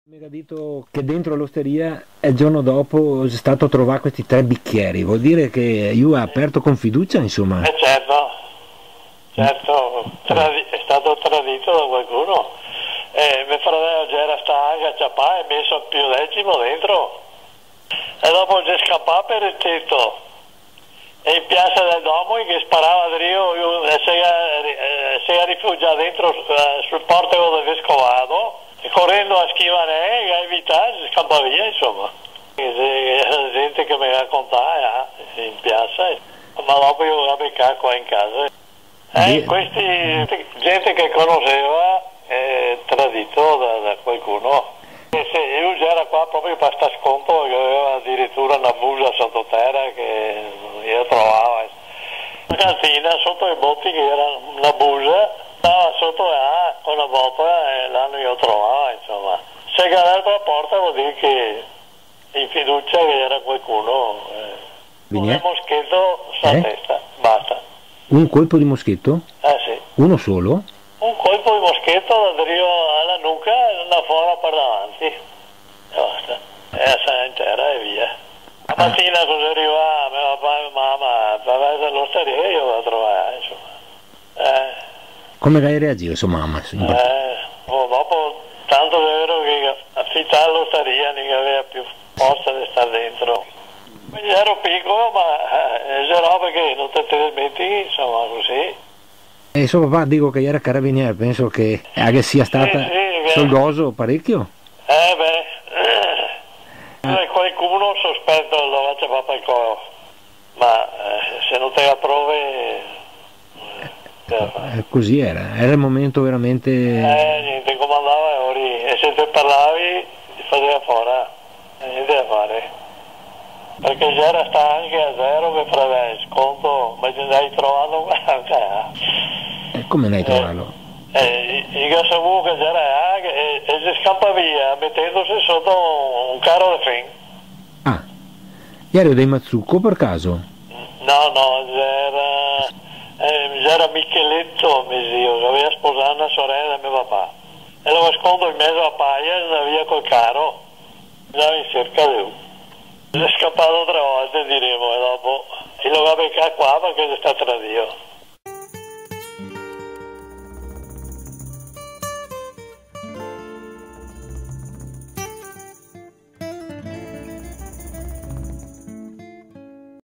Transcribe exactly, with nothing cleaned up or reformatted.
Me ga dito che dentro l'osteria, el giorno dopo, xe stato trovà questi tre bicchieri, vol dire che lu ga aperto con fiducia, insoma. Eh, certo, certo, tradi-, xe stato tradito da qualcuno. Eh, me fradeo gera stà anca ciapà e meso a Pio decimo dentro. E dopo xe scapà par el teto. E in piasa del Domo che sparava drio, lu, e se ga, eh, se ga rifugià dentro, eh, sul portego del Vescovado, e corendo a schivanè, ga evità, se scapà via, insoma. E xe, gera gente che me ga contà, eh, in piasa, eh. Ma dopo lu ga becà qua in casa. Eh, questi, gente che conoseva, eh, tradito da, da qualcuno. E se, lu gera qua proprio par star sconto, parché gaveva adiritura na busa sototera che lu trovava. Na cantina soto i boti che gera na busa, stava soto là, co na botola, e là lu trovava, insoma. Se ga averto la porta vol dir che in fiducia che gera qualcuno, eh. Vegnea? Un moscheto su la testa, basta. Un colpo di moschetto? Eh, sì. Uno solo? Un colpo di moscheto da drio a la nuca e da fora par davanti. E basta. E la sala in tera e via. La matina co xe rivà me papà e me mama, par verso l'osteria, lu ga trovà, insoma. Eh. Come che ga reagìo so mama, in par- Eh, oh, dopo, tanto xe vero che a fità l'ostaria, no gaveva più forsa de star dentro. Quindi gero picolo, ma, eh, xe robe che no te, te desmentei, insoma, cusì. E so papà, digo che gera carabinier, penso che, eh, che sia stà, sì, sì, che soldoso parechio. Eh, beh, eh, qualcuno sospeto lo ga ciapà par el colo. Ma, eh, se no te ga prove, eh, cosa te ga da far? Eh, cusì gera, gera el momento veramente... Eh, gnente, comandava lori, e se te parlavi, te faseva fora, e gnente da fare. Parché gera stà anca a zero, me fradeo, sconto, ma te ndai trovando anca là. E come ndai trovarlo? Eh, i, i ga savù che gera là, e, e xe scapà via, metendose soto un, un caro de fen. Ah, gera dei Mazzucco, par caso? No, no, gera, eh, gera Micheletto, me zio, che gaveva sposà na sorela de me papà. E lo ga sconto in mezo a paia e ndava via col caro. Ndava in serca de lu. Xe scapà tre volte, diremo, e dopo, e lo ga becà qua parché xe stà tradìo.